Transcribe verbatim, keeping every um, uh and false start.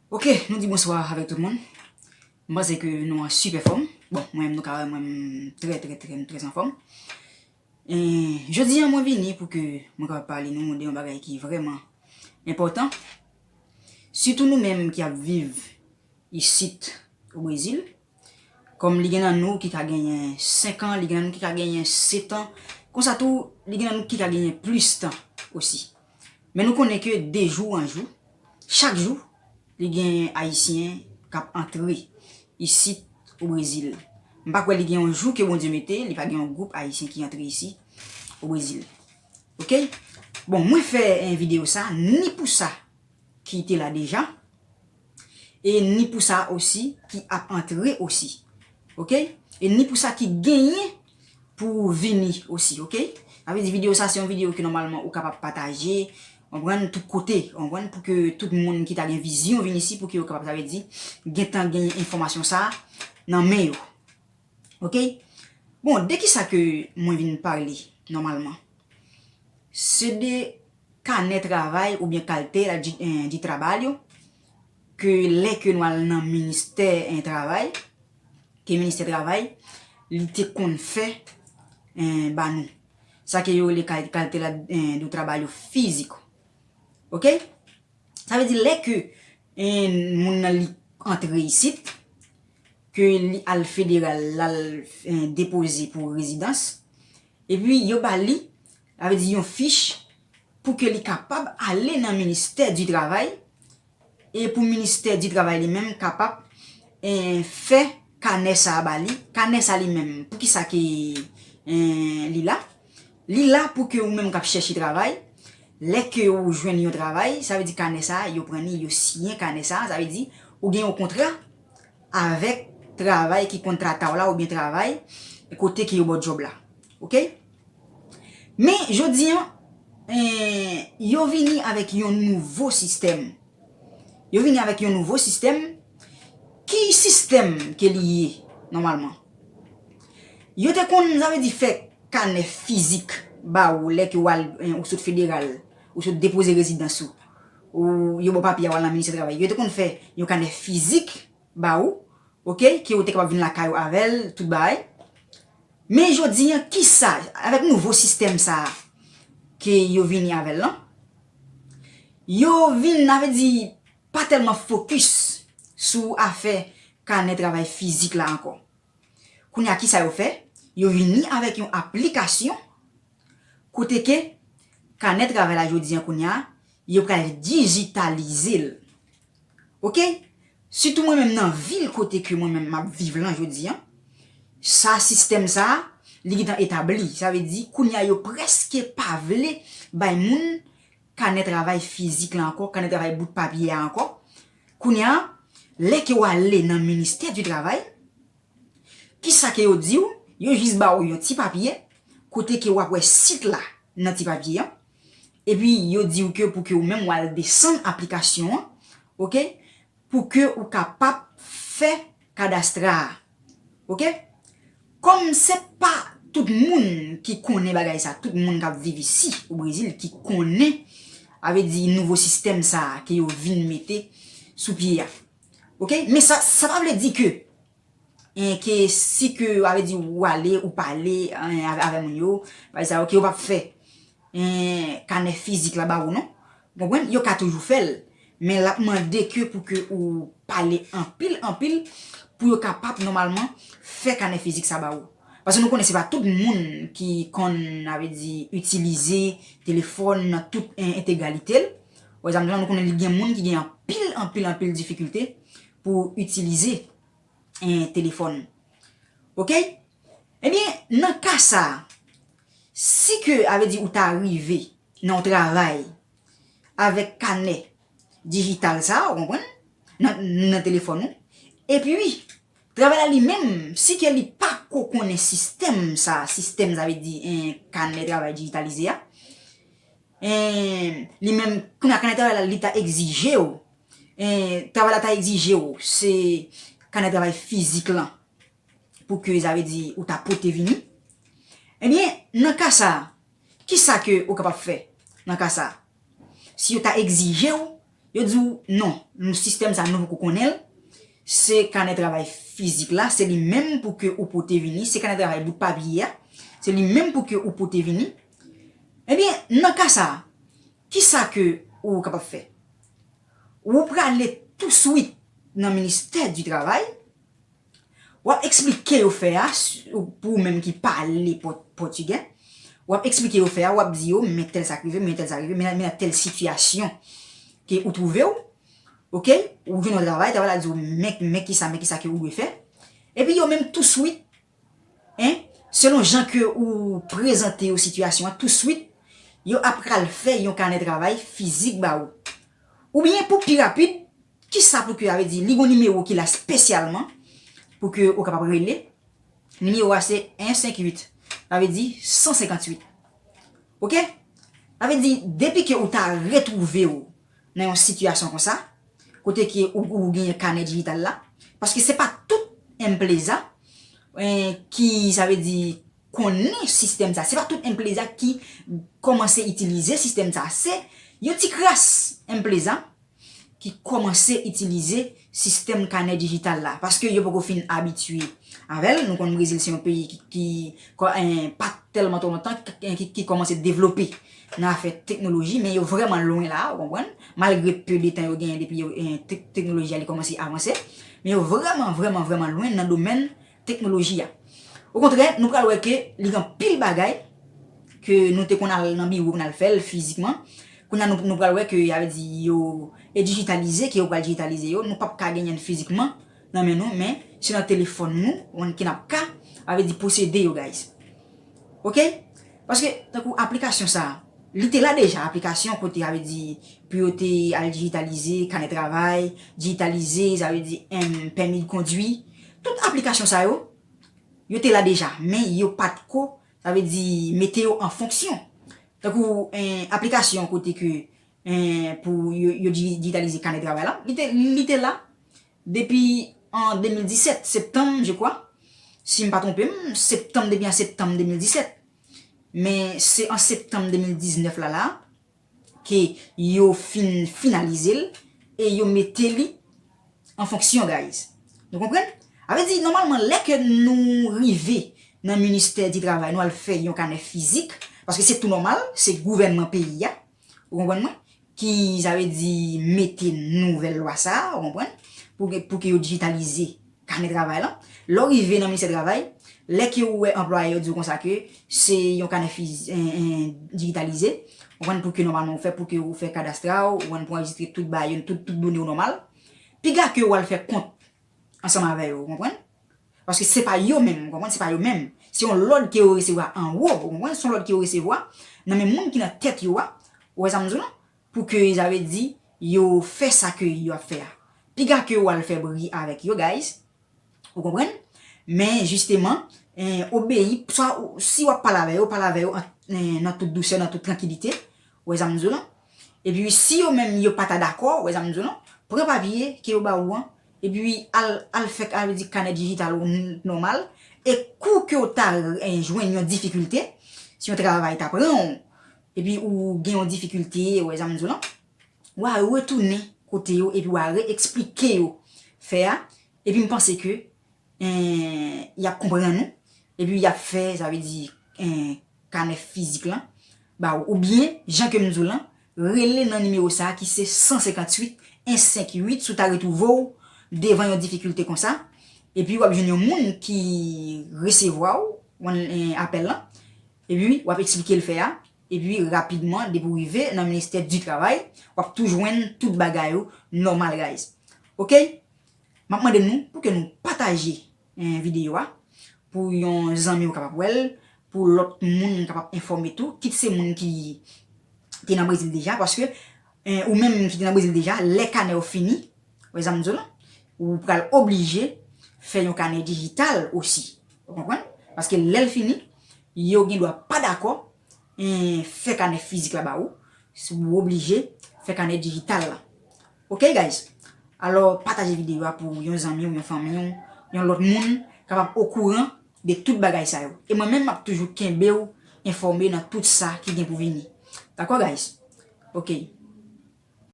Ok, nou di bonswa avèk tout moun. M panse ke nou an sipè fòm. Bon, mwen menm nou ka wè mwen menm trè, trè, trè, nou trè anfòm. E jodi a mwen vini pou ke mwen kapab pale nou de yon bagay ki vrèman enpòtan. Sitou nou menm ki ap viv isit o Brezil. Kòm li gen nan nou ki ka genyen senk an, li gen nan nou ki ka genyen sèt an. Konsa tou, li gen nan nou ki ka genyen plis tan osi. Men nou konnen ke de jou an jou, chak jou, li gen Ayisyen k ap antre isit o Brezil. M pa kwè li gen yon jou ke Bondye mete, li pa gen yon gwoup Ayisyen ki antre isi o Brezil. Ok? Bon, mwen fè, eh, videyo sa, ni pou sa ki te la deja, e ni pou sa osi ki ap antre osi. Ok? E ni pou sa ki genyen pou vini osi, ok? Sa vle di videyo sa se yon videyo ke nòmalman ou kapab pataje, konprann, tout kote, konprann, pou ke tout moun ki ta gen vizyon vin isi, pou ke yo kapab, sa vle di, gentan gen enfòmasyon sa nan men yo. Ok? Bon, de kisa ke mwen vin pale nòmalman? Se de kanè travay oubyen kalte la di, eh, di trabalho, ke lè ke nou al nan ministè, eh, travay, ke ministè travay, li te konn fè, eh, ba nou. Sa ke yo rele kal-, kalte la, eh, do trabalho físico. Ok? Sa vle di lè ke, eh, moun nan li antre isit, ke li al federal, l al, eh, depoze pou rezidans, epi yo ba li, sa vle di yon fich pou ke li kapab ale nan ministè di travay, e pou ministè di travay li menm kapab, eh, fè kanè sa a ba li. Kanè sa li menm, poukisa ke, eh, li la? Li la pou ke ou menm k ap chèche travay, lè ke ou jwenn yon travay, sa vle di kanè sa a, yo pran li, yo siyen kanè sa a, sa vle di ou gen yon kontra avèk travay ki kontrata w la oubyen travay kote ke yo ba w djòb la. Ok? Men, jodi an, eh, yo vini avèk yon nouvo sistèm. Yo vini avèk yon nouvo sistèm. Ki sistèm ke li ye, nòmalman? Yo te konn, sa vle di, fè kanè fizik ba ou lè ke w al, eh, ou sot federal, ou sot depoze rezidans ou, ou yo ba w papye a, w al nan ministè travay. Yo te konn fè yon kanè fizik ba ou, ok, ke ou te kapab vin lakay ou avè l, tout bagay. Men jodi an, kisa, avèk nouvo sistèm sa a ke yo vini avè l lan, yo vin, sa vle di, pa tèlman fokis sou afè kanè travay fizik la ankò. Kounye a, kisa yo fè? Yo vini avèk yon aplikasyon kote ke kanè travay la jodi an kounye a, yo pral dijitalize l. Ok? Sitou mwen menm nan vil kote ke mwen menm m ap viv lan jodi an, sa sistèm sa a, li gentan etabli. Sa vle di, kounye a yo prèske pa vle bay moun kanè travay fizik la ankò, kanè travay bout papye a ankò. Kounye a, lè ke w ale nan ministè di travay, kisa ke yo di w? Yo jis ba w yon ti papye, kote ke w ap wè sit la nan ti papye an. Epi yo di w ke pou ke ou menm w al desann aplikasyon an, ok? Pou ke ou kapab fè kadastra a. Ok? Kòm se pa tout moun ki konnen bagay sa, tout moun k ap viv isi o Brezil ki konnen, sa vle di nouvo sistèm sa a ke yo vin mete sou pye a. Ok? Men sa, sa pa vle di ke, en, ke si ke, sa vle di ou ale, ou pale, en, avè, avè moun yo, bagay sa yo, ke yo p ap fè, en, kanè fizik la ba ou non. Ou konprann? Yo ka toujou fè l, men l ap mande ke pou ke ou pale anpil, anpil, pou yo kapab nòmalman fè kanè fizik sa ba ou. Paske nou konnen se pa tout moun ki konn, sa vle di, itilize telefòn nan tout en, entegralite l. Pa egzanp, nou konnen li gen moun ki gen anpil, anpil, anpil difikilte pou itilize, en, telefòn. Ok? Ebyen, nan ka sa a, si ke, sa vle di, ou ta rive nan yon travay avèk kanè dijital sa a, ou konprann, nan, nan telefòn ou. Epi, travay la li menm, si ke li pa ko konnen sistèm sa a, sistèm, sa vle di, en, kanè travay dijitalize a, en, li menm, kounye a kanè travay la, li ta egzije w, en, travay la ta egzije w, se kanè travay fizik lan, pou ke, sa vle di, ou ta pote vini. Ebyen, nan ka sa a, kisa ke ou kapab fè nan ka sa a? Si yo ta egzije w, Yo di w non, sistèm sa nou poko konnen l. Se kanè travay fizik la, se li menm pou ke ou pote vini, se kanè travay bout papye a, se li menm pou ke ou pote vini. Ebyen, nan ka sa a, kisa ke ou kapab fè? Ou prale touswit nan ministè di travay, w ap eksplike yo fè a, pou ou menm ki pale pòtigè, w ap eksplike yo fè a, w ap di yo, men tèl sa k rive, men tèl sa k rive, men nan tèl sitiyasyon ke ou twouve w, oke, ou jwenn yon travay, travay la di w, men, men kisa, men kisa ke ou dwe fè. Epi yo menm touswit, en, selon jan ke ou prezante yo sitiyasyon an, touswit, yo ap pral fè yon kanè travay fizik ba ou. Oubyen pou pi rapid, kisa pou ke, sa vle di, li gon nimewo ki la espesyalman pou ke ou kapab rele. Nimewo a se en senk uit, sa vle di san senkant uit. Oke? Sa vle di, depi ke ou ta retwouve w nan yon sitiyasyon konsa, kote ke ou, ou genyen kanè dijital la, paske se pa tout enpleza, eh, ki, sa vle di, konnen sistèm sa. Se pa tout enpleza ki kòmanse itilize sistèm sa. Se yon ti kras enpleza ki kòmanse itilize sistèm kanè dijital la, paske yo poko fin abitye avè l. Nou konn Brezil se yon peyi ki, ki, ko-, eh, pa tèlman twò lontan ki, ki, ki kòmanse devlope nan afè teknoloji, men yo vrèman lwen la, ou konprann? Malgre pe de tan yo genyen depi yo, eh, tek-, teknoloji a li kòmanse avanse, men yo vrèman, vrèman, vrèman lwen nan domèn teknoloji a. Okontrè, nou pral wè ke li gen anpil bagay ke nou te konn al nan biwo pou n al fè l fizikman. Kounye a nou, nou pral wè ke, sa vle di, yo e dijitalize, ke yo pral dijitalize yo. Nou p ap ka genyen l fizikman nan men nou, men se nan telefòn nou, ou konprann, ke n ap ka, sa vle di, posede yo, guys. Oke? Paske, tankou aplikasyon sa a, li te la deja, aplikasyon kote, sa vle di, pou yo te al dijitalize kanè travay, dijitalize, sa vle di, em, pèmi de kondwi. Tout aplikasyon sa yo, yo te la deja, men yo pa t ko, sa vle di, mete yo an fonksyon. Tankou, en, aplikasyon kote ke, en, pou yo, yo di-, dijitalize kanè travay la, li te, li te la depi an de mil disèt, septanm, je kwa, si m pa twonpe m, septanm, depi an septanm de mil disèt. Men se an septanm de mil diznèf la, la, ke yo fin finalize l e yo mete li an fonksyon, guys. Nou konprann? Sa vle di, nòmalman, lè ke nou rive nan ministè di travay, nou al fè yon kanè fizik, paske se tou nòmal, se gouvènman peyi a, ou konprann mwen, ki, sa vle di, mete nouvèl lwa sa a, ou konprann, pou ke, pou ke yo dijitalize kanè travay lan. Lè w rive nan ministè travay, lè ke ou wè anplwayè yo di w konsa ke se yon kanè fiz-, en, en, dijitalize, ou konprann, pou ke nòmalman ou fè, pou ke ou fè kadastra w, ou konprann, pou anrejistre tout bagay yo, tout, tout done w nòmal. Piga ke w al fè kont ansanm avè yo, ou konprann? Paske se pa yo menm, ou konprann, se pa yo menm. Se yon lòd ke yo resevwa anwo, ou konprann, se yon lòd ke yo resevwa nan men moun ki nan tèt yo a, ou wè sa m di w lan? Pou ke, sa vle di, yo fè sa ke yo ap fè a. Piga ke w al fè bri avèk yo, guys. Ou konprann? Men, jisteman, eh, obeyi, swa ou, si w ap pale avè yo, pale avè yo an, eh, nan tout dousè, nan tout trankilite. Ou wè sa m di w lan? Epi, si yo menm, yo pa ta dakò, ou wè sa m di w lan? Pran papye ke yo ba ou an, epi al, al fè, sa vle di, kanè dijital ou n-, nòmal. E kou ke w ta, eh, jwenn yon difikilte, si yon travay ta pran w, epi ou gen yon difikilte, ou wè sa m di w lan, w a retounen kote yo, epi w a reeksplike yo fè a, epi m panse ke, en, y ap konprann ou, epi y ap fè, sa vle di, en, kanè fizik lan ba ou. Oubyen, jan ke m di w lan, rele nan nimewo sa a ki se san senkant uit, en senk uit, si w ta retwouve w devan yon difikilte konsa, epi w ap jwenn yon moun ki resevwa w, w, en, apèl lan, epi w ap eksplike l fè a, epi rapidman, depi w rive nan ministè di travay, w ap tou jwenn tout bagay ou nòmal, guys. Oke? M ap mande nou pou ke nou pataje, eh, videyo a, pou yon zanmi w kapab wè l, pou lòt moun kapab enfòme tou, kit se moun ki te nan Brezil deja, paske, eh, ou menm ki te nan Brezil deja, lè kanè w fini, wè sa m di w lan, ou pral oblije fè yon kanè dijital osi. Ou konprann? Paske lè l fini, yo gen dwa pa dakò, eh, fè kanè fizik la ba ou, si ou oblije fè kanè dijital la. Oke, guys? Alò, pataje videyo a pou yon zanmi w, yon fanmi w, yon lòt moun kapab okouran de tout bagay sa yo. E mwen menm, m ap toujou kenbe w enfòme nan tout sa ki gen pou vini. Dakò, guys? Oke.